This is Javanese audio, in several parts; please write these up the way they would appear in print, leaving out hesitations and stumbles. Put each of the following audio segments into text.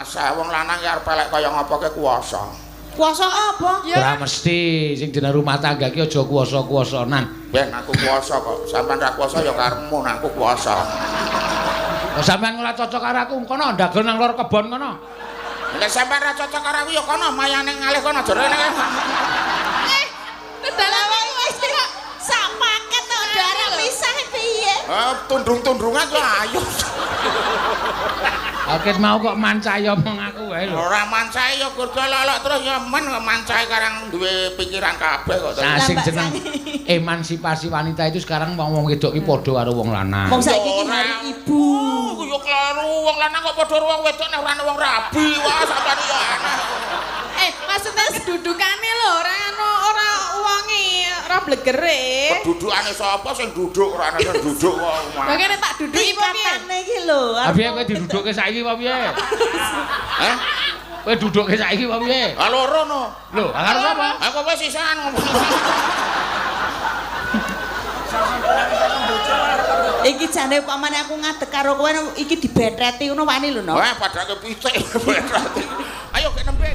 Asa wong lanang ki arep elek kaya ngapa ke kuwasa. Kuasa apa? Ya Ora mesti sing jeneng rumah tangga ki aja kuwasa-kuwasanan. Ben aku kuwasa kok. Sampeyan ra kuwasa ya karepmu nek aku kuwasa. Kok sampean ora cocok karo aku kono ndagel nang lor kebon kono. Nek sampeyan ra cocok karo aku ya kono mayane ngalih kono aja rene. Dalam Wis kok sak paket kok darah pisah piye? Eh tundung-tundungan kok ayo. Oke mau kok mancai omong aku wae lho. Ora mancai ya gurga lolok terus ya men mancai karang duwe pikiran kabeh kok. Nah, sing Lah, Mbak jeneng emansipasi wanita itu sekarang wong-wong wedok ki padha karo wong lanang. Wong saiki iki Ora. hari ibu. Oh, ya kleru wong lanang kok padha karo wong wedok nek ora ana wong rabi. Wah, sampeyan ya aneh. Maksudnya kedudukane lho, ora anu ora wonge, ora blegere. Kedudukane sapa sing duduk ora ana sing duduk kok. Lah kene tak duduki apa piye? Tingkatane iki lho. Lah piye kowe didudukke saiki apa piye? Hah? Kowe dudukke saiki apa piye? Ah loro no. Lho, lah karo sapa? Aku wis sisan ngomong. Iki jane upamane aku ngadeg karo kowe iki dibetreti ngono wani lho no. Wah, padake pitik. Ayo gek nembe.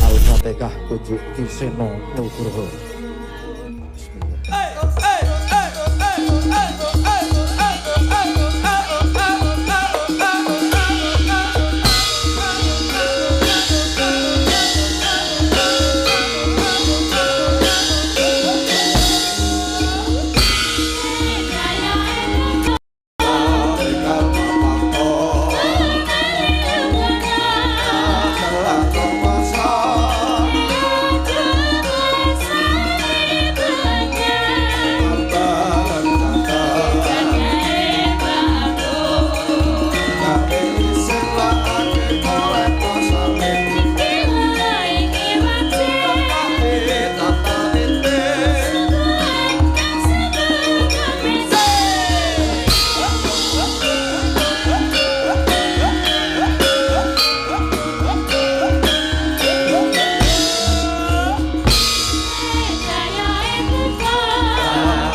Al-Fatihah tujuh Ki Seno Nugroho.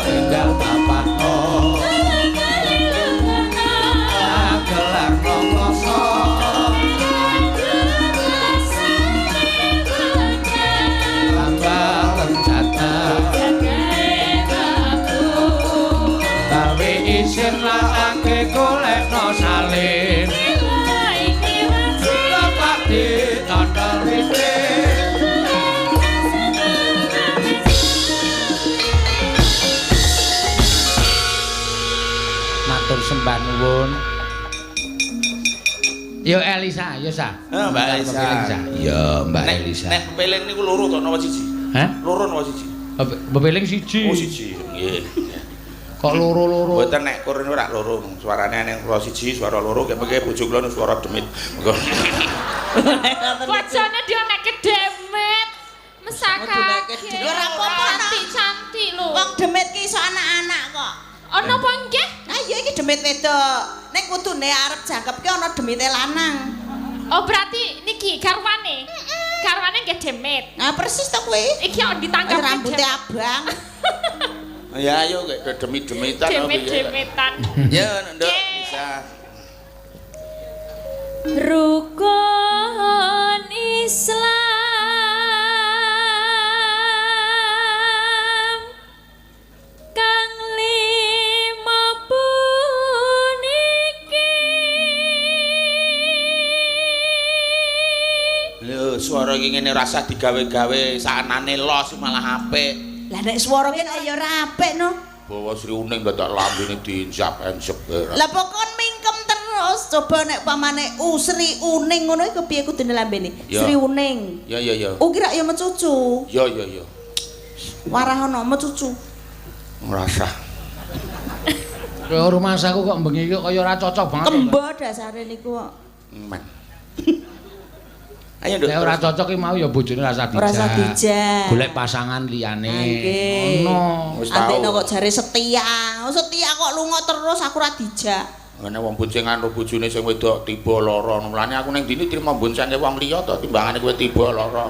Enggal papatno gelar rasa tambah rencana gawe isin lakake golekno salin lepak ditata listrik. Matur sembah nuwun. Yo Elisa, yo Sa. Eh, Mbak Elisa. Yo Mbak Elisa. Nek pepeling niku loro to napa siji? Hah? Loro napa siji? Bebeling siji. Oh siji. Nggih. Kok loro-loro? Mboten nek kur niku rak loro. Suarane nek kula siji, suara loro kek peke bojo kula niku suara demit. Monggo. Wajahnya dia nek kedemit. Mesakake. Ora apa-apa, Nak. Cantik-cantik lho. Wong demit ki iso anak-anak kok. Ono apa nggih? Nah iya iki demit wedok. Ning kudune arep jangkep ki ana demite lanang. Oh berarti niki garwane. Garwane nggih demit. Nah persis to kowe. Iki kok ditanggap Rambutnya abang. Ya ayo kek demit-demitan apa piye. Demit-demitan. Ya nduk bisa. Rukun Islam kang lima puniki. Lho, suara iki ngene rasah digawe-gawe saanane los malah apik. Lah nek swara ki nek ya ora apik no. Bawa Sri Uning dadak lambene diinjap-enjep. Lah pokon mingkem terus. Coba nek pamane U Sri Uning ngono iku piye kudune lambene? Ya. Sri Uning. Ya ya ya. U kira ya mecucu. Ya ya ya. Warah ana mecucu. Ngrasah. Kaya rumah saku kok bengi iki kaya ora cocok banget. Kembo dasare niku kok. Men. Ayo nduk. Nek ora cocok ki mau ya bojone rasa dijak. Ora usah dijak. Golek pasangan liyane. Nggih. Ngono. Wis tau. Andekno kok jare setia. Oh, setia kok lunga terus aku ora dijak. Ngene wong boncengan karo bojone sing wedok tiba lara. Mulane aku ning dini trimo boncenge wong liya to timbangane kowe tiba lara.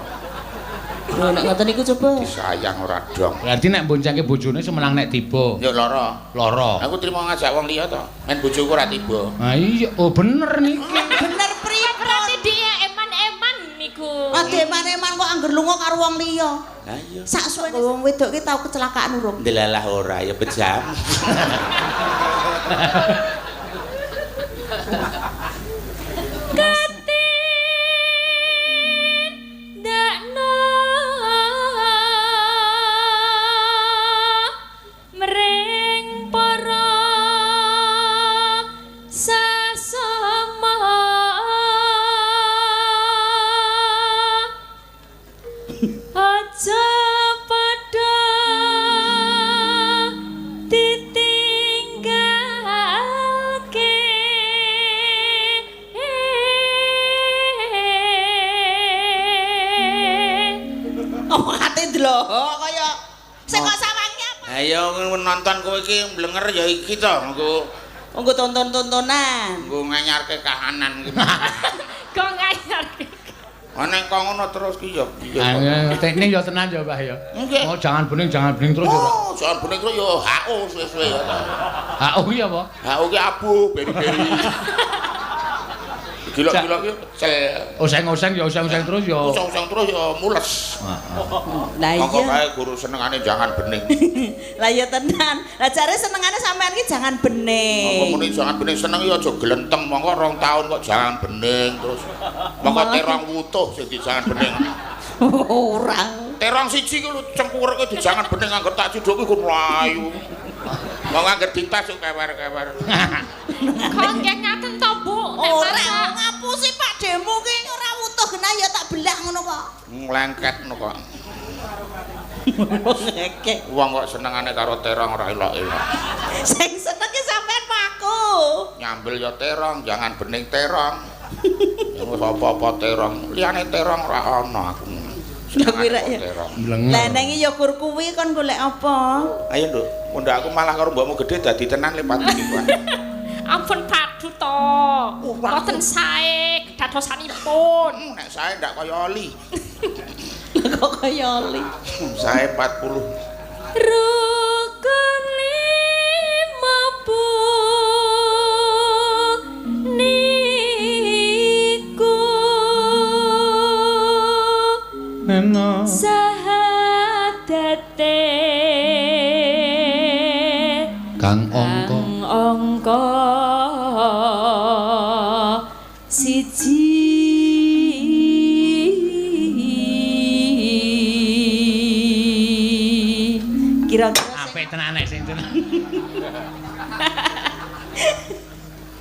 Lho nek ngoten niku coba. Disayang ora dong. Berarti nek boncengke bojone semenang nek tiba. Yo lara. Lara. Aku trimo ngajak wong liya to. Men bojoku ora tiba. Ha iya, oh bener niki. Bener pripun? Berarti dia eman-eman niku. Ade eman-eman kok angger lunga karo wong liya. Lah iya. Sak suwene wong wedok ki tau kecelakaan urung? Ndelalah ora ya bejam. Katin dakno mring para sasama aja padha ditinggalke. Oh, ate ndelok kaya sing kok sawangi apa? Ayo nonton kowe iki mblenger ya iki to, nggo Nggo tonton-tontonan. nggo nganyarke kahanan iki. Kok nganyarke? Ana kok ngono terus ki ya piye kok. Ah, teknik ya tenan ya, Pak ya. Nggih. Oh, jangan bening terus ya, Pak. Oh, jangan bening terus ya HO suwe-suwe ya to. HO ki apa? HO ki abu beri-beri. Gilok-gilok ki pecel. Oseng-oseng ya oseng-oseng terus ya. Oseng-oseng terus ya mules. Lah Monggo iya. kae guru senengane jangan bening. Lah iya tenan. Lah jare senengane sampean ki jangan Monggo bening. muni jangan bening seneng ya aja glenteng. Monggo rong tahun kok jangan bening terus. Monggo terong wutuh sing di jangan bening. Ora. Terong siji ku lho cengkureke di jangan bening angger tak cidhuk ku mlayu. Monggo angger ditas kok kewer-kewer. Kok nggih ngaten to, Bu? Nek Ora masak. ngapusi Pak Demo ki ora wutuh genah ya tak belah ngono kok. Nglengket ngono kok. Ngekek. Wong kok senengane karo terong ora elok-elok. Sing seneng ki sampean Pak aku. Nyambel ya terong, jangan bening terong. Ya wis apa-apa terong, liyane terong ora ana aku. Lah kuwi rek Senengane ya. kok terong. Blenger. Lah neng ya kur kuwi kon golek apa? Ayo Nduk, mundhak aku malah karo mbokmu gedhe dadi tenan lepat iki Pak. Ampun padu to. Mboten sae kedadosanipun. Nek sae ndak kaya oli. Lah kok kaya oli. Sae 40. Rukun lima niku Neno. sahadate Kang angka kang angka siji. Kira-kira apik tenan nek sing tenan.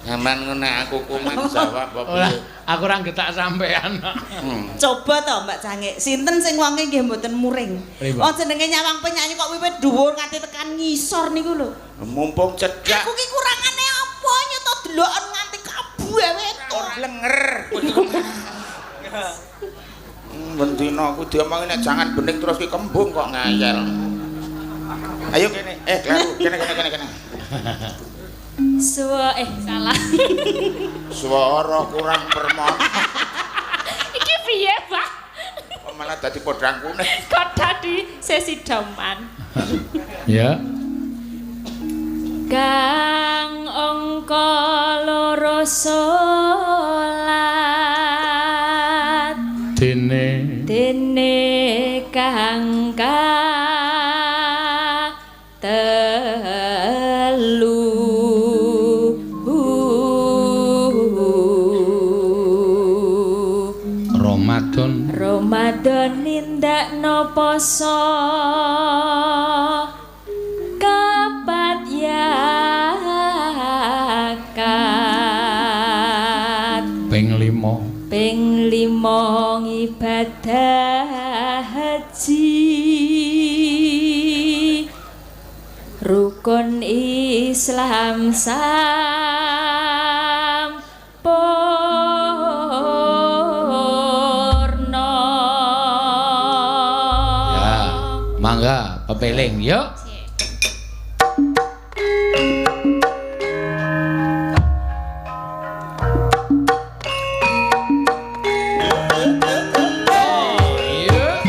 Sampeyan ngono nek aku kumat jawab apa Ora, piye? aku ora getak sampean. Coba to Mbak Cangik, sinten sing wonge nggih mboten muring. Pripun? Wong jenenge nyawang penyanyi kok wiwit dhuwur nganti tekan ngisor niku lho. Mumpung cedhak Aku ki kurangane apa nyoto deloken nganti kabeh wetok. ora lenger. Bendina aku diomongi nek jangan bening terus ki kembung kok ngayal. Ayo kene, kleru, kene kene kene kene. Suwa salah. Swara kurang permana. Iki piye, Pak? Kok malah dadi podang kuning. Kok dadi sesi doman. Ya. Kang angka loro salat Dene dene kang telu Ramadan Ramadan nindakno poso kapat yakat ping 5. ping lima ngibadah haji rukun Islam sampurna. Ya, mangga pepeling yuk. Oh, iya.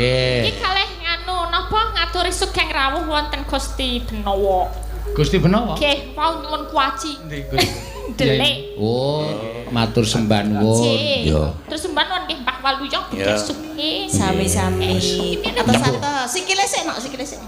Nggih. Iki kalih nganu napa ngaturi sugeng rawuh wonten Gusti Benowo. Gusti Benowo? Nggih, wau nyuwun kuaci. Endi Gusti? Delik. Oh, matur sembah nuwun. Ya. Terus sembah nuwun nggih Mbah Waluyo budhe sugih. Sami-sami. Atos-atos. Sikile sik nok, sikile sik.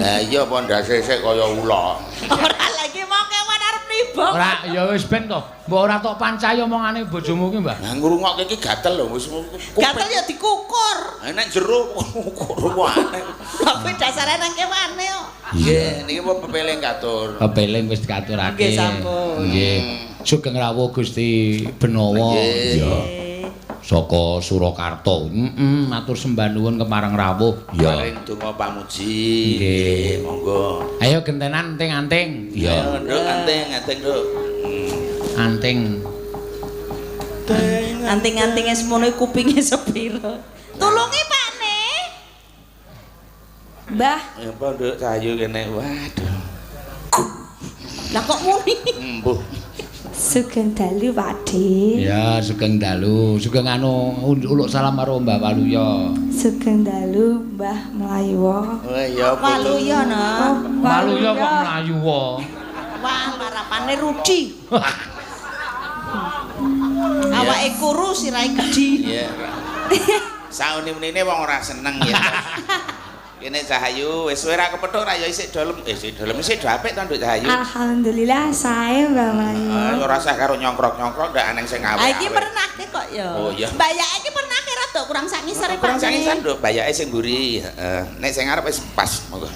Lah iya apa ndase sik kaya ula. Ora lagi mau kewan arep niba. Ora, ya wis ben to. Mbok ora tok pancai omongane bojomu ki, Mbah. Lah ngrungokke iki gatel lho wis. Gatel ya dikukur. Nek jero kukur wae. Lah kuwi dasare nang kewane kok. Nggih, niki apa pepeling katur. Pepeling wis dikaturake. Nggih, sampun. Nggih. Sugeng rawuh Gusti Benowo. Nggih. Saka Surakarta. Heeh, matur sembah nuwun kemareng rawuh. Iya. Paring donga pamuji. Nggih, monggo. Ayo gentenan anting-anting. Iya. Nduk anting-anting, Nduk. Anting. Anting-antinge semono kupinge sepiro. Tulungi Pakne. Mbah. Ya apa Nduk Cahayu kene. Waduh. Lah kok muni? Mbuh. Sugeng dalu Pakde. Ya, sugeng dalu. Sugeng anu uluk salam karo Mbah Waluyo. Sugeng dalu Mbah Mlayuwa. Oh iya Waluyo no. Waluyo kok Mlayuwa. Wah, marapane Rudi. Awake kuru sirahe gedhi. Iya. Sauni-unine wong ora seneng ya. Kene Cahayu wis ora kepethuk ra ya isih dolem. Isih dolem isih do apik to Nduk Cahayu. Alhamdulillah sae Mbah Mlayu. Ora usah karo nyongkrok-nyongkrok ndak aneng sing awe. Ha iki pernahke kok ya. Oh iya. Bayake iki pernahke rada kurang sak ngisore Pak. Kurang sak ngisor Nduk, bayake sing mburi. Heeh. Nek sing ngarep wis pas monggo.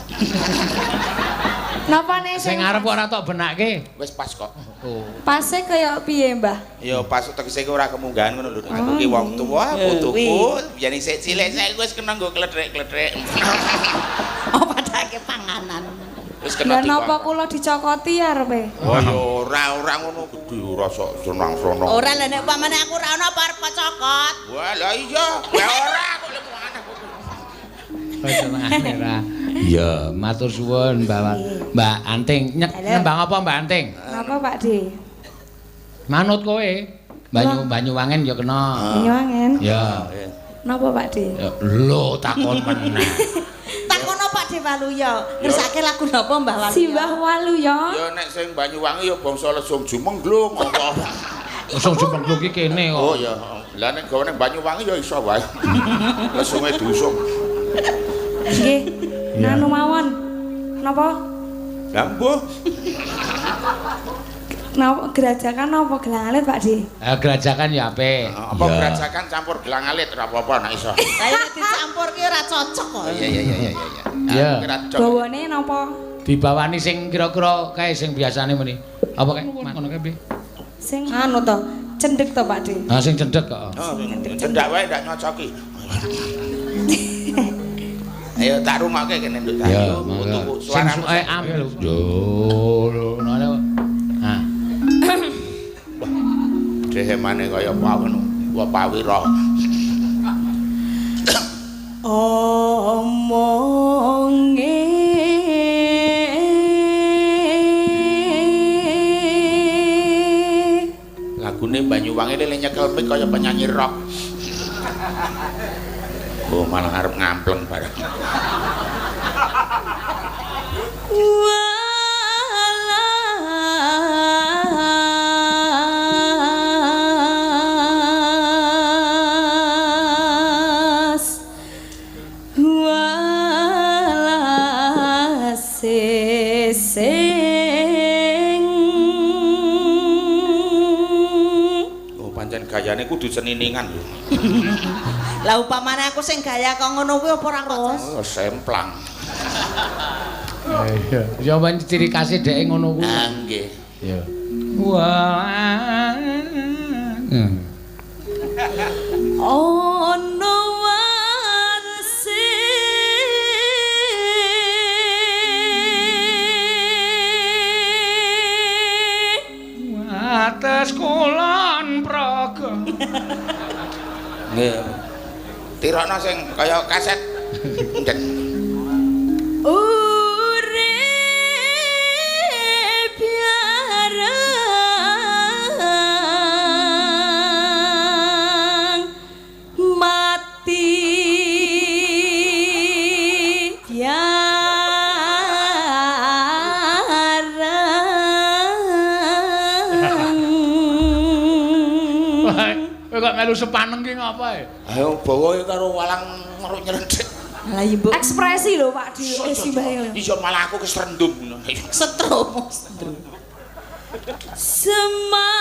Napa nek sing ngarep kok ora tok benake? Wis pas kok. Oh. Pase kaya piye, Mbah? Ya pas tegese ora kemunggahan ngono lho. Aku ki wong tuwa, putuku, biyen isih cilik saiki wis kena nggo kledhek-kledhek. Oh, padake panganan. Wis kena. Lah napa kula dicokoti arepe? Oh ya ora ngono gedhe ora sok senang-senang. Ora lah nek pamane aku ora ono apa arep cokot. Wah, lah iya. Ya ora kok lemu aneh. Senengane ra. Iya, matur suwun Mbak Mbak Anting. Nembang apa Mbak Anting? Napa Pak De? Manut kowe. Banyuwangen ya kena. Banyuwangen? Ya. Napa Pak De? Lho takon meneh. Takono Pak De Waluyo. Ngersake lagu napa Mbah Waluyo? Simbah Waluyo. Ya nek sing Banyuwangi ya bangsa lesung jumengglung apa. Lesung jumengglung iki kene kok. Oh ya. Lah nek gawe ning Banyuwangi ya iso wae. Lesunge diusung. Nggih. Anu mawon. Napa? Lah mbuh. Napa gerajakan napa gelang alit Pak De? Gerajakan ya apik. Apa gerajakan campur gelang alit ora apa-apa nek iso. Lah nek dicampur ki ora cocok kok. Iya iya iya iya iya. Ya. Bawane napa? Dibawani sing kira-kira kae sing biasane muni. Apa kae ngono kae piye? Sing anu to, cendhek to Pak De. Ha sing cendhek kok. Oh, cendhek wae ndak nyocoki. Ayo tak rungokke kene Nduk Cahayu. Putuku sing suke am lho. Yo ngono. Ha. Wah. Dehemane kaya pawon. Wah pawira. Omonge lagune Banyuwangi le nyekel mic kaya penyanyi rock. Oh malah arep ngampleng bareng. Walas walas sing. Oh pancen gayane kudu seniningan lho. Lah upamane aku sing gaya kok ngono kuwi apa ora kok? Oh, semplang. Iya. Ya pancen ciri khase dheke ngono kuwi. Ah nggih. Iya. Wah. Ono warse Wates kulon praga. Nggih. Tirokno sing kaya kaset. Ndek. Urip yarang mati. Kowe kok melu sepaneng ki ngapa e? Ayo bawa karo walang meruk nyerendek. Lah iya mbok. Ekspresi lho Pak Di simbahe lho. Iya malah aku keserendum. Setrum. Semayane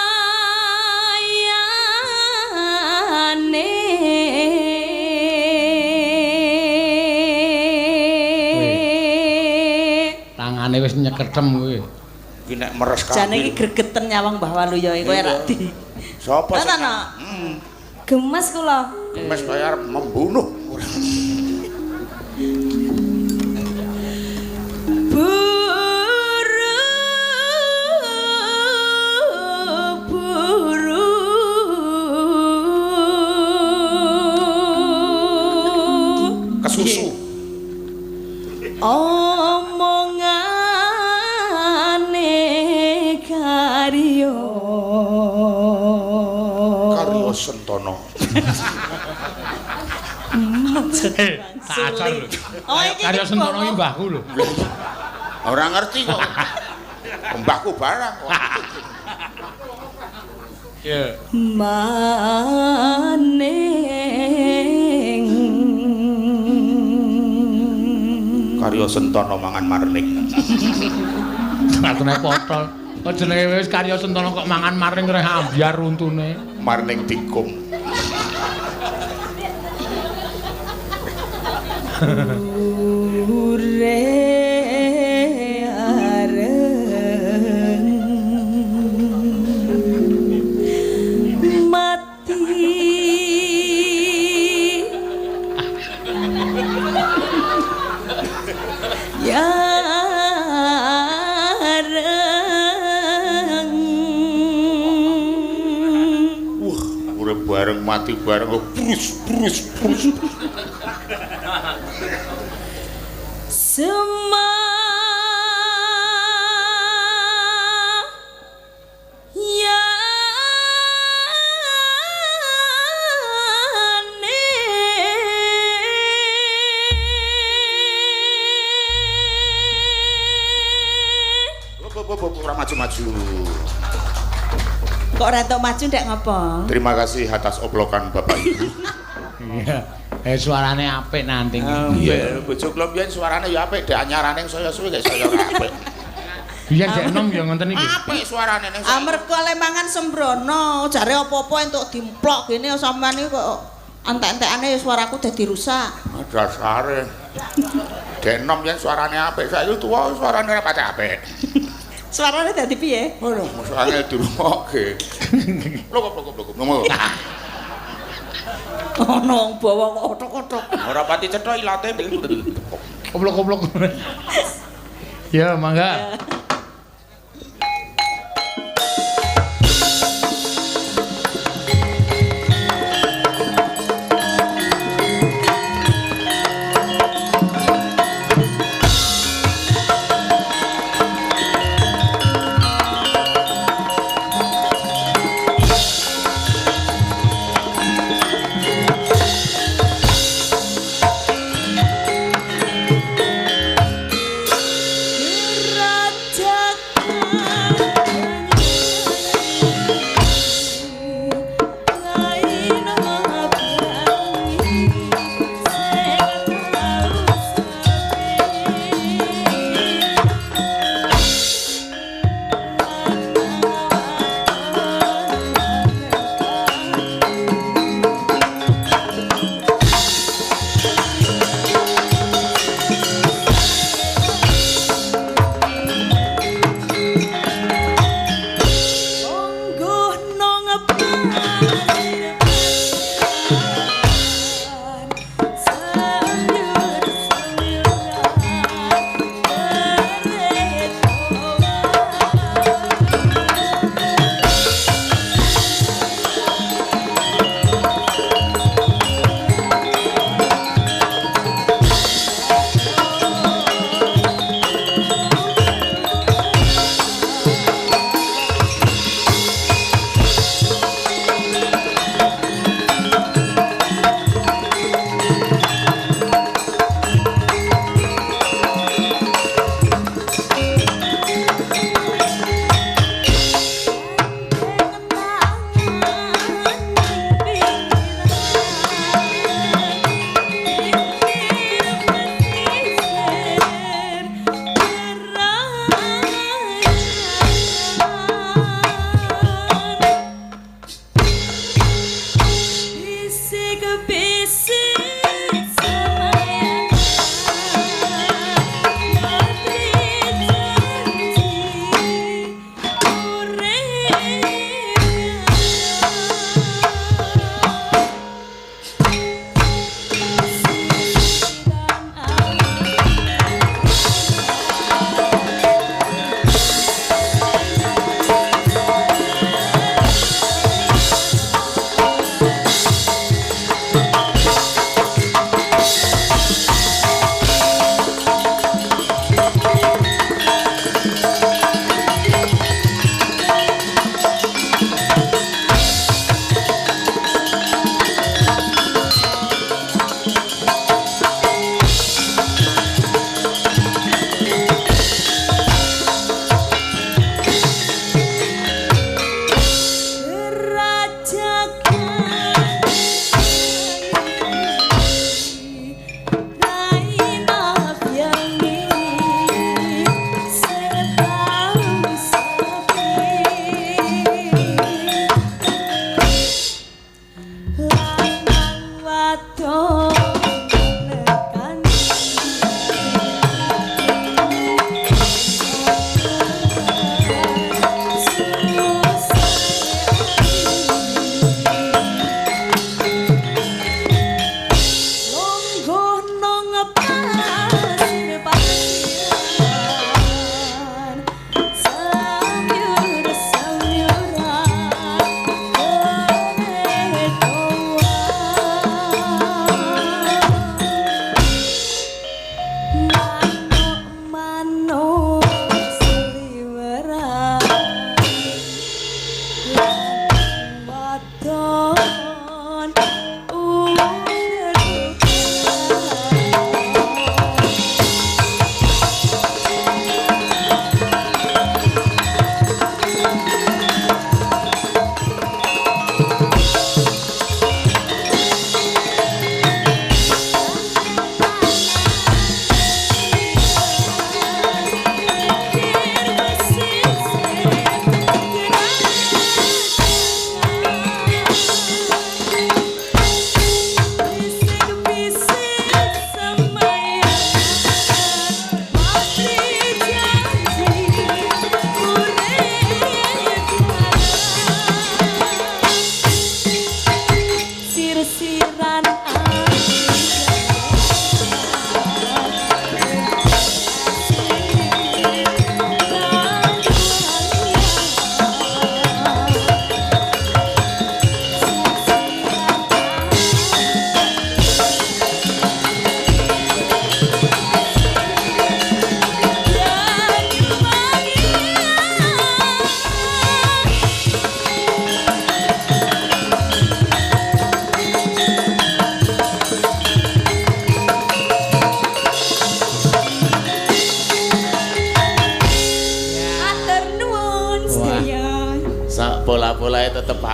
Tangane wis nyeketem kuwi. Iki nek meres kabeh. Jane iki gregeten nyawang Mbah Waluyo kowe rak di. Sapa sing Gemes kula. Gemes kaya arep membunuh. Buru buru Kesusu. Omongane karyo Karyo Sentono. Tak acar lho. Oh, iki Karyo Sentono iki mbahku lho. Ora ngerti kok. Mbahku barang kok. Iya. Maning Karyo Sentono mangan marning. Atune potol. Kok jenenge wis Karyo Sentono kok mangan marning reh ambyar untune. Marning tikum. Ure areng mati ya areng. Wah, urip bareng mati bareng kok brus brus brus. Semayane Ora maju-maju. Kok ora entuk maju ndek ngopo? Terima kasih atas oplokan Bapak Ibu. Iya. Suarane apik nanti. Iya, bojo kula biyen suarane ya apik, dek anyarane saya suwe gak saya apik. Biyen dek enom ya ngoten iki. Apik suarane ning. Amerga le mangan sembrono, jare apa-apa entuk dimplok gene sampean iki kok entek-entekane ya suaraku dadi rusak. Dasare. Dek enom biyen suarane apik, saiki tuwa suarane ora pati apik. Suarane dadi piye? Aduh, mosok angel dirungokke. Blok blok blok blok. Ono wong bawa kok otok-otok. Ora pati cetha ilate. Oplok-oplok. Ya, mangga.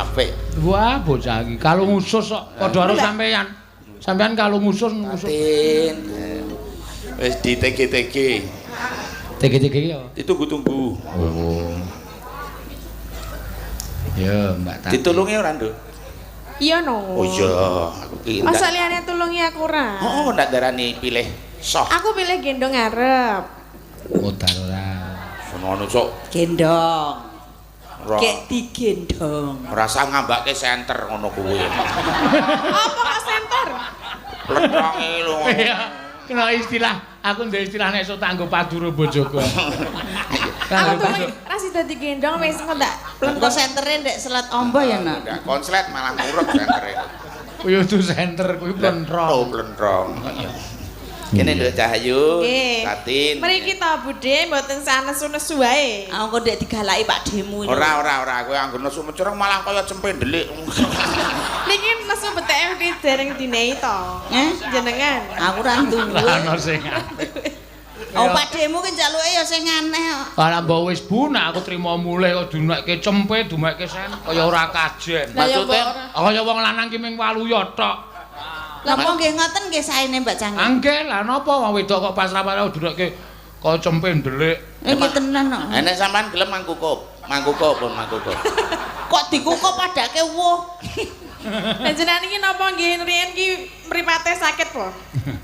Apik. Wah, bocah iki kalung usus kok padha karo sampeyan. Sampeyan kalung usus usus. Tatin. Wis di TG-TG. TG-TG ya. Ditunggu-tunggu. Oh. Ya, Mbak Tatin. Ditulungi ora, Nduk? Iya no. Oh iya, aku ki Masa ndak. liyane tulungi aku ora? Oh, ndak darani pilih soh. Aku pilih gendong ngarep. Modal ora. Senengane sok Gendong. ora Kek digendong. rasa ngambake senter ngono kuwi. Apa kok senter? Pletronge lho. Iya, kena istilah, aku ndek istilah nek sok tak nggo paduro bojoku. Aku tulungi ra sida digendong wis engko tak Engko sentere ndek Selat Ombo ya, Nak. Ndak konslet malah ngurep sentere. Kuwi udu senter, kuwi Oh, plentrong. plentrong. Kene Nduk Cahayu, Nggih. Tatin. Mriki to Bude mboten sanesu-nesu wae. Aku kok ndek digalaki Pak Demu. Ora ora ora, kowe anggo nesu mencereng malah kaya cempe ndelik. Niki nesu beteke dereng dinehi to. Eh? Jenengan. Aku ora duwe. Lah ono sing apik. Oh, Pak Demu ki njaluke ya sing aneh kok. Lah mbok wis bu nek aku trimo mulih kok dumekke cempe, dumekke sen kaya ora kajen. Lah ya Maksudnya? mbok ora. Kaya wong lanang ki ming waluya tok. Napa nggih ngoten nggih saene Mbak Cangik? Angge lah napa wong wedok kok pasrah-pasrah dumekke kaya cempe ndelik. Iki tenan kok. Nek sampean gelem mangkukup, mangkukup pun mangkukup. Kok dikukup padake wuh. Lah jenengan iki napa nggih riyen ki mripate sakit po?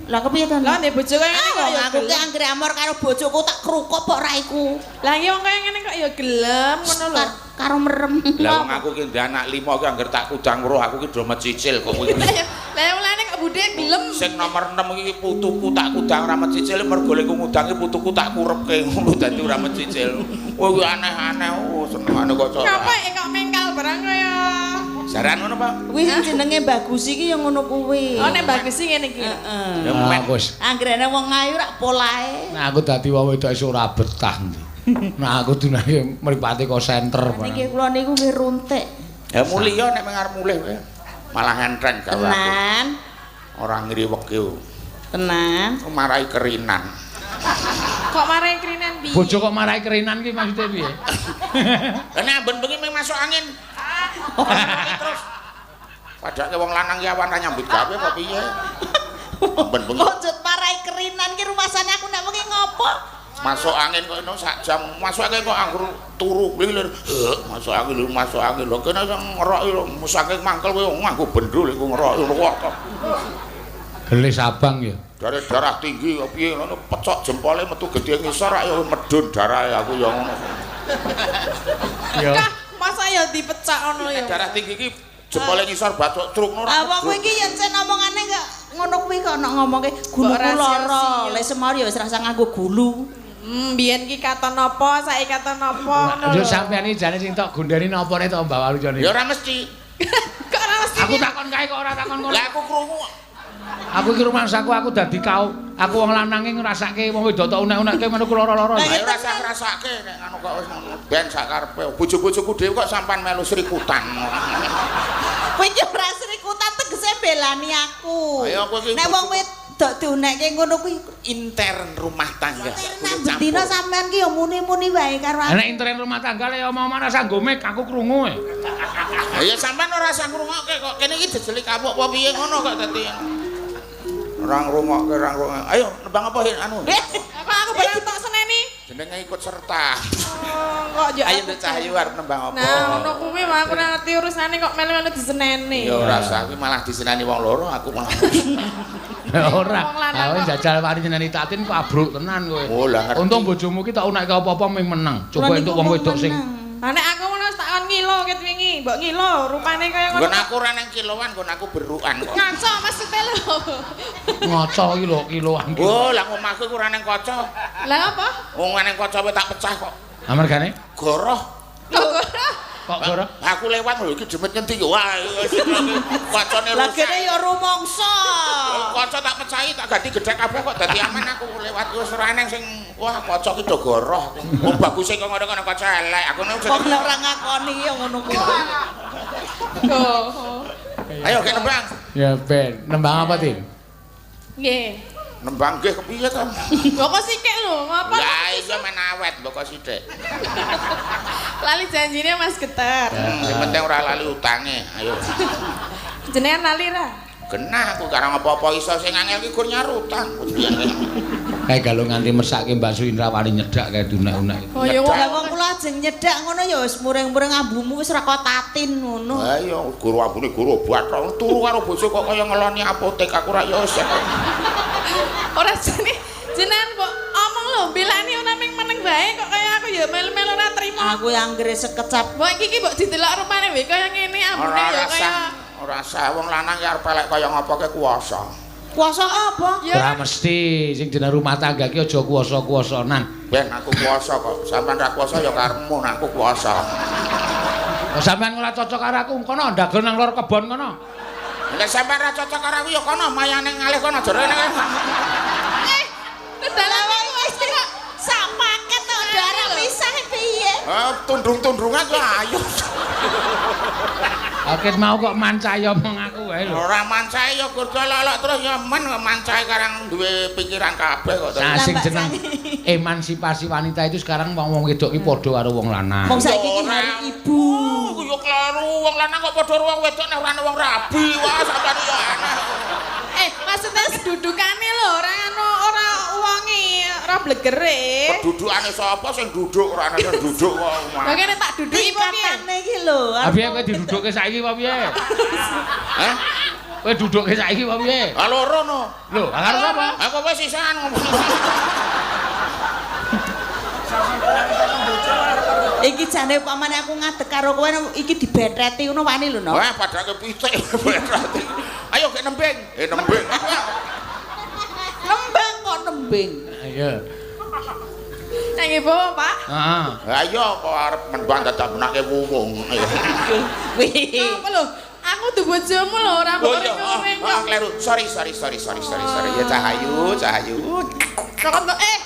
Lah kepiye to? Lah ndek bojo kaya ngene Ah, kok wong ya aku ki gelem. anggere amor karo bojoku tak krukup kok raiku. Lah iki wong kaya ngene kok ya gelem ngono lho. Karo merem. Lah wong aku ki ndek anak 5 ki angger tak kudang weruh aku ki do mecicil kok kuwi. Lah ya lah mulane kok Bude gelem. Sing nomor 6 iki putuku tak kudang ora mecicil mergo lek ngudangi putuku tak kurepke ngono dadi ora mecicil. Kowe kuwi aneh-aneh, oh senengane kok cara. Ngapa ya kok mengkal barang kaya. Jaran ngono, Pak. Kuwi sing jenenge bagus iki ya ngono kuwi. Oh nek bagus sih ngene iki. Heeh. Ya Ah, men. wis. Anggerene wong ayu rak polahe. Nek aku dadi wong wedok iso ora betah ndi. Nek aku dunake mripate kok senter Niki barang. kula niku nggih runtik. Ya muliya nek meng arep mulih kowe. Malah enteng gawe aku. Tenan, Ora ngriweke. tenan. Marai kerinan. Kok marai krinan piye? Bojo kok marai kerinan ki maksudnya piye? Lah nek amben bengi meng masuk angin. Terus padake wong lanang ki awan ra nyambut gawe apa piye? Amben bengi Ojo marai kerinan ki rumasane aku nek wengi ngopo? masuk angin kok eno sak jam. Masuk angin kok anggur turu lir. Masuk angin lho, masuk angin lho. Kene sing ngeroki lho, saking mangkel kowe nganggo bendul iku ngeroki kok. Gelis abang ya. Darah darah tinggi kok piye ngono pecok jempole metu gedhe ngisor ayo medun darahe aku ya ngono. Ya. Kah, masa ya dipecak ngono ya. Darah tinggi iki jempole ngisor bathuk truk ngono. Ah wong kuwi iki yen sen omongane kok ngono kuwi kok ono ngomongke guluku Mbok ra lara. sia-sia. Lek semar ya wis rasa nganggo gulu. Biyen ki katon apa, saiki katon apa ngono Yo lho. sampean iki jane sing tok gondeni napane to Mbak Walujo Ya ora mesti. Kok ora mesti. Aku takon kae kok ora takon kono. Lah aku krungu. Aku iki rumangsaku aku dadi kau. Aku wong lanang iki ngrasake wong wedok tok unek-unekke ngono ku lara-lara. Ayo ora usah ngrasake nek ngono kok wis ngono ben sak karepe. Bojo-bojoku dhewe kok sampean melu srikutan. Kowe iki ora srikutan tegese belani aku. Ayo, kowe iki Nek wong wedok diunekke ngono kuwi Intern rumah tangga. nek bendina sampean ki ya muni-muni wae karo aku. Nek intern rumah tangga le omong-omong rasa nggo mik aku krungu e. Ya sampean ora usah ngrungokke kok. Kene iki jejeli kapuk apa piye ngono kok dadi. Ora ngrungokke, ora ngrungokke. Ayo nembang apa Hin anu? Apa aku barang tok seneni? Jenenge ikut serta. Oh, kok yo Ayo Nduk Cahayu arep nembang apa? Nah, ngono kuwi mah aku ora ngerti urusane kok melu-melu diseneni. Ya ora usah, kuwi malah disenani wong loro aku malah. Ora. Wong lanang Awe kok. jajal wani nyeneni Tatin kok abruk tenan kowe. Oh, lah ngerti. Untung bojomu ki tak unekke apa-apa ming meneng. Coba entuk wong wedok sing Lah nek aku ngono wis tak kon ngilo ket wingi, mbok ngilo rupane kaya ngono. Nggon aku ora nang kiloan, nggon aku berukan kok. Ngaco maksudnya lho. ngaca iki lho kiloan. ki. Oh, lah omahku iku ora nang kaca. Lah apa? Wong nang kaca wae tak pecah kok. Amargane Goroh. Kok ora? kok goro? Aku lewat lho iki jemet ngendi yo. Wah, kacane Lah rusak. kene ya rumangsa. Kaca tak pecahi tak ganti gedhek kabeh kok dadi aman aku lewat wis ora eneng sing wah kaca ki do goroh. Wong baguse kok ngono kono kaca elek. Aku ngono. Wong nek ora ngakoni ya ngono kuwi. Oh. Ayo kek nembang. Ya ben, nembang apa Tin? Nggih. Nembang nggih kepiye to? Mbok kok sithik lho, ngapa? Lah iya men awet mbok kok sithik. Lali janjine Mas Geter. Sing penting ora lali utange. Ayo. Jenengan lali ra? Genah aku karang apa-apa iso sing angel ki gur nyar utang. Kae galo nganti mesake Mbak Suindra wani nyedak kae dunek-unek. Oh ya Lah wong kula ajeng nyedak ngono ya wis muring-muring ambumu wis ora tatin ngono. Lah iya guru ambune guru obat turu karo bojo kok kaya ngeloni apotek aku ra ya wis. Ora jane jenengan mbok omong lho belani ora ming meneng bae kok kaya aku ya melu-melu ora trimo. Aku yang anggere sekecap Mbok iki ki mbok didelok rupane wae kaya ngene ambune Ora ya kaya rasah, ora sah wong lanang ki arep elek kaya ngapa ke kuwasa. kuasa apa? ya Ora mesti sing jeneng rumah tangga ki aja kuwasa-kuwasanan. Ben aku kuwasa kok. Sampeyan ra kuwasa ya karepmu nek aku kuwasa. Kok sampean ora cocok karo aku kono ndagel nang lor kebon kono. Nek sampeyan ra cocok karo aku ya kono mayane ngalih kono jere nek. eh dalan Wis kok sak paket kok darah pisah piye? Eh tundung-tundungan kok ayo. Oke mau kok mancai omong aku wae lho. Ora mancae ya gur lolok terus ya men mancae karang duwe pikiran kabeh kok. Nah, sing Lah, Mbak jeneng Sani. emansipasi wanita itu sekarang wong-wong wedok ki padha karo wong lanang. Wong saiki ki Ora. hari ibu. Oh, yo kleru wong lanang kok padha karo wong wedok nek ora ana wong rabi. Wah, sampeyan yo aneh. Eh, maksudnya kedudukane lho ora anu ora wonge, ora blegere. Kedudukane sapa sing duduk ora ana sing duduk kok. Lah kene tak duduki apa piye? Tingkatane iki lho. Ha piye kowe didudukke saiki apa piye? Hah? Kowe dudukke saiki apa piye? Ah loro no. Lho, ha karo sapa? Aku wis sisan ngomong. Iki jane upamane aku ngadeg karo kowe iki dibetreti ngono wani lho no. Wah, padake pitik. Ayo gek nembing. Eh nembing. Nembang kok nembing. Iya. Nang ibu, Pak. Heeh. Ayo kok arep nembang dadak menake wuwung. Ayo. Wih. Apa lho? Aku dudu bojomu lho, ora mbok Oh iya, ring-ring. oh, kleru. Sorry, sorry, sorry, sorry, sorry, sorry. Ya Cahayu, Cahayu. Kok kok eh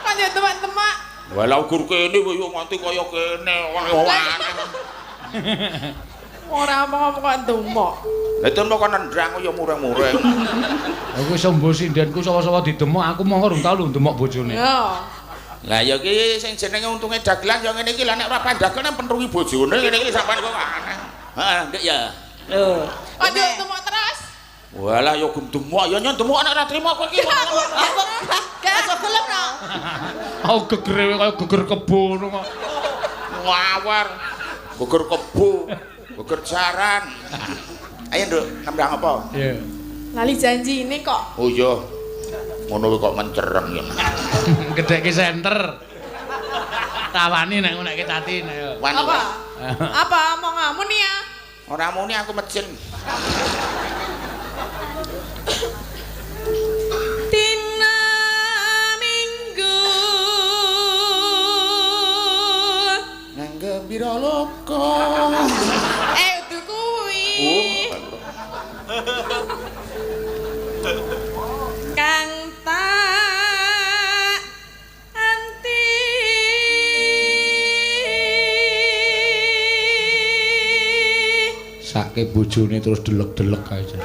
kok yo temak-temak. Walau gur kene yo nganti kaya kene. Wah, aneh. Ora omong-omong kok ndumok. Lah itu kok nendang ya mureng-mureng. Aku iso mbo sindenku sapa-sapa didemok, aku mongko rung tau lho ndemok bojone. Yo. Lah ya ki sing jenenge untunge dagelan ya ngene iki lah nek ora pandagel nek pentrungi bojone ngene iki sampean kok aneh. Heeh, Nduk ya. Lho. Kok yo tumok terus. Walah ya gem demok ya nyon demok nek ora trimo kowe iki. Aku aja gelem no. Aku gegere kaya geger kebo ngono kok. Ngawar. Geger kebo, geger jaran. Ayo Nduk, nembang apa? Iya. Lali janji ini kok. Oh iya. Ngono kuwi kok mencereng ya. Gedhekke senter. Tawani nek ngono nek tati nek yo. Wani. Apa? Apa omonganmu nih ya? Ora muni aku mecin. Dina Minggu. Nang gembira loka. Eh, udu kuwi. Oh. Kang tak anti. Sake bojone terus delek-delek aja.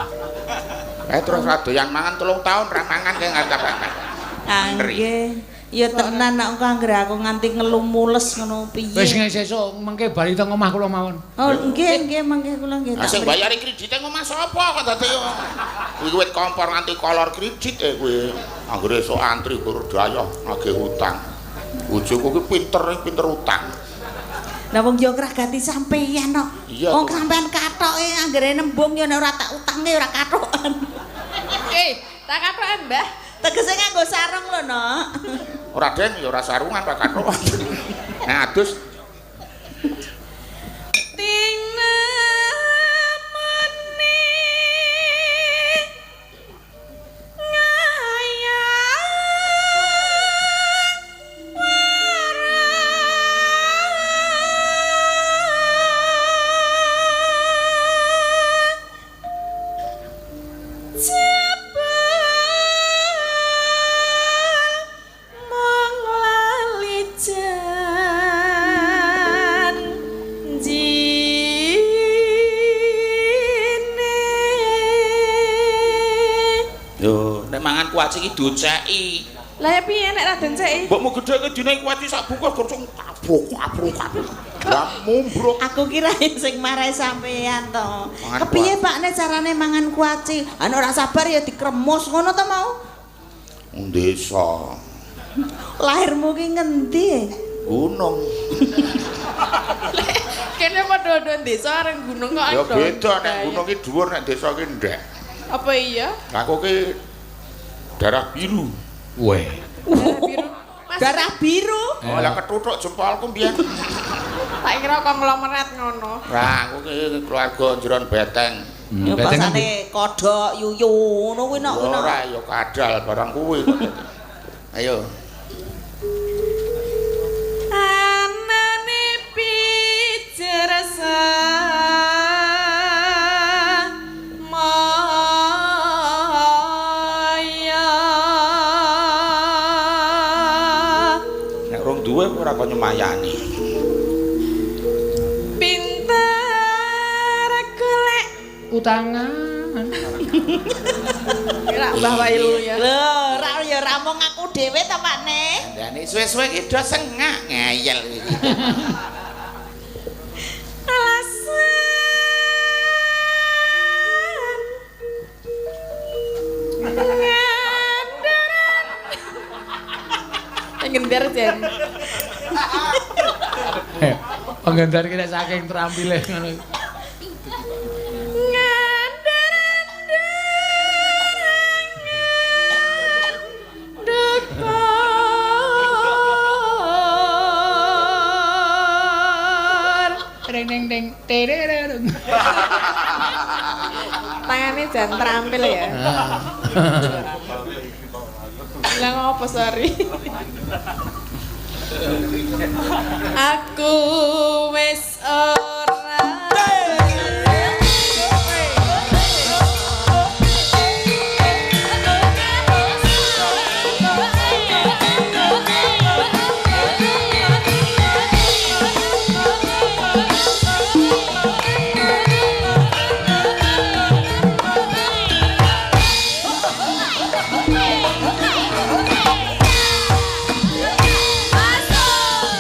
Eh terus ra doyan mangan 3 tahun ra mangan kae ngantak-antak. Ah nggih. Ya tenan nek engko anggere aku nganti ngelumules ngono piye. Wis sesuk mengke bali teng omah kula mawon. Oh nggih nggih mangke kula nggih. Lah sing bayari kredite ngomah sapa kok dadi kuwi wit kompor nganti kolor kredit kuwi. Anggere esuk antri gur dayoh nagih utang. Bojoku ki pinter pinter utang. Lah wong yo ngragati sampeyan kok. Wong sampeyan kathoke anggere nembung yo nek ora tak utange ora kathokan. Eh, tak kathokan, Mbah. Tegese nganggo sarung lho, Nok. Ora den ya ora sarungan Pak kathokan. Nah, adus Tina meni ngayang warang jebul mung lali janji. Mangan kuaci iki doceki. Lah ya piye nek ra denceki? Mbokmu gedhe iki dine kuaci sak bungkus gor kabruk kabruk kabruk. Lah mumbruk. Aku kira sing marai sampean to. Mangan Kepiye Pak nek carane mangan kuaci? Anu ora sabar ya dikremus ngono to mau? Desa. Lahirmu ki ngendi? Gunung. Kene padha-padha desa areng gunung kok Ya ado. beda nek gunung ki dhuwur nek desa ki ndek. Apa iya? Aku ki darah biru. Weh. Darah biru. Mas, Darah biru. Oh, lah ketuthuk jempolku mbiyen. tak kira konglomerat ngono. Lah aku ki keluarga jeron beteng. Ya basane kodhok yuyu ngono kuwi nok kuwi nok. Ora ya kadal barang kuwi kok. Ayo. Anane pijer maya. Nek rong duwe ora kok nyemayani. Pinter golek Utangan. Kira Mbah Wailu ya. Lho, ra ya ra mung aku dhewe to Pak Ne. Dandane suwe-suwe ki do sengak ngeyel iki. Alasan ngandaran. Ngender jen. Penggendar ki nek saking terampile ngono. Ngandaran darangan dekor. Ding ding ding terereng. Tangannya jan terampil ya. Lah ngopo sorry. Aku wis ora. Masuk.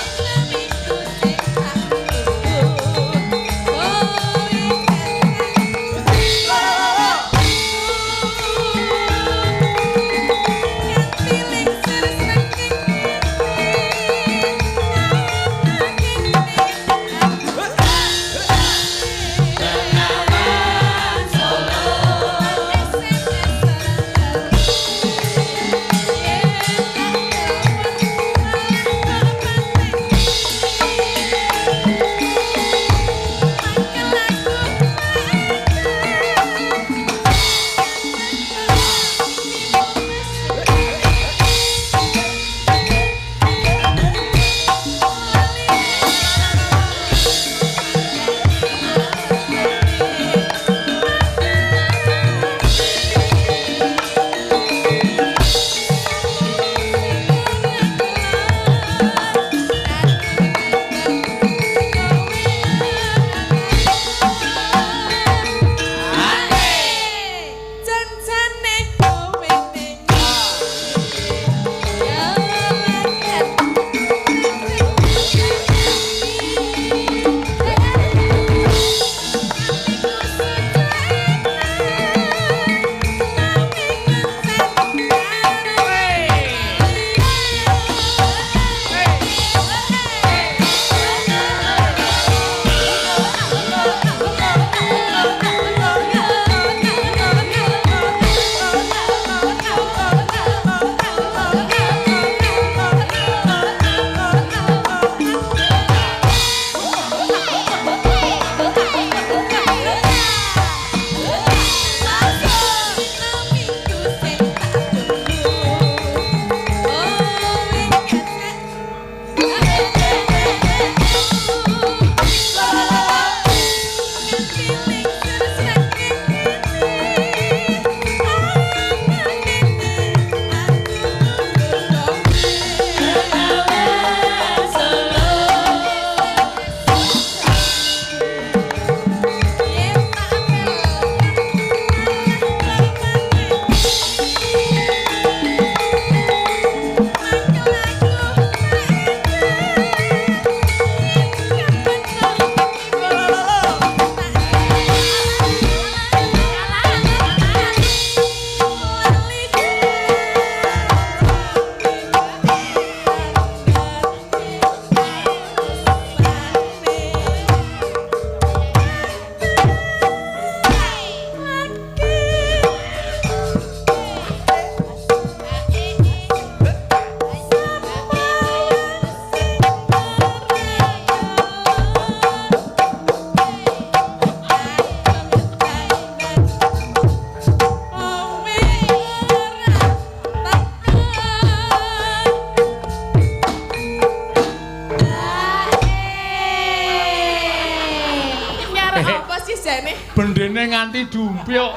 nganti dumpyok.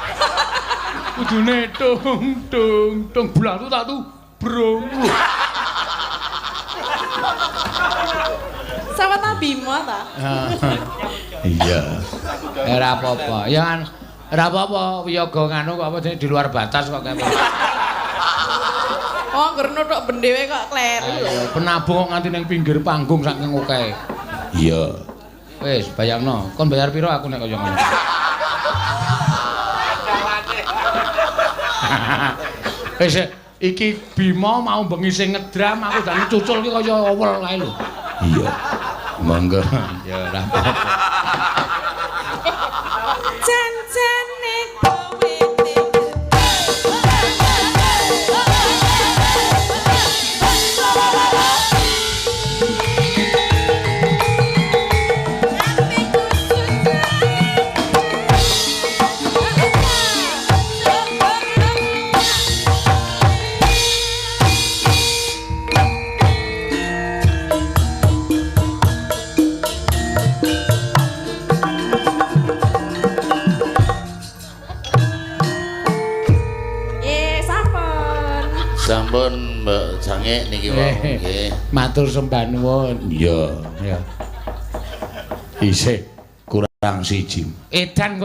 Kudune tung tung tung blatu tak tu brong lho. Sama ta Bima ta? Iya. Ora apa-apa. Ya kan ora apa-apa wiyaga nganu kok apa jenenge di luar batas kok kayak. Oh, ngger nuthuk bendewe kok kleru. Ayo penabuh kok nganti ning pinggir panggung saking okehe. Iya. Wis bayangno, kon bayar piro aku nek kaya ngono. Wis iki Bima mau bengi sing ngedram aku dan cucul ki kaya owel kae lho. Iya. Monggo. Ya ora apa-apa. Janjane kowe sampun. Sampun Mbak Jangek niki wau nggih. Matur sembah nuwun. Iya. Ya. Isih kurang siji. Edan.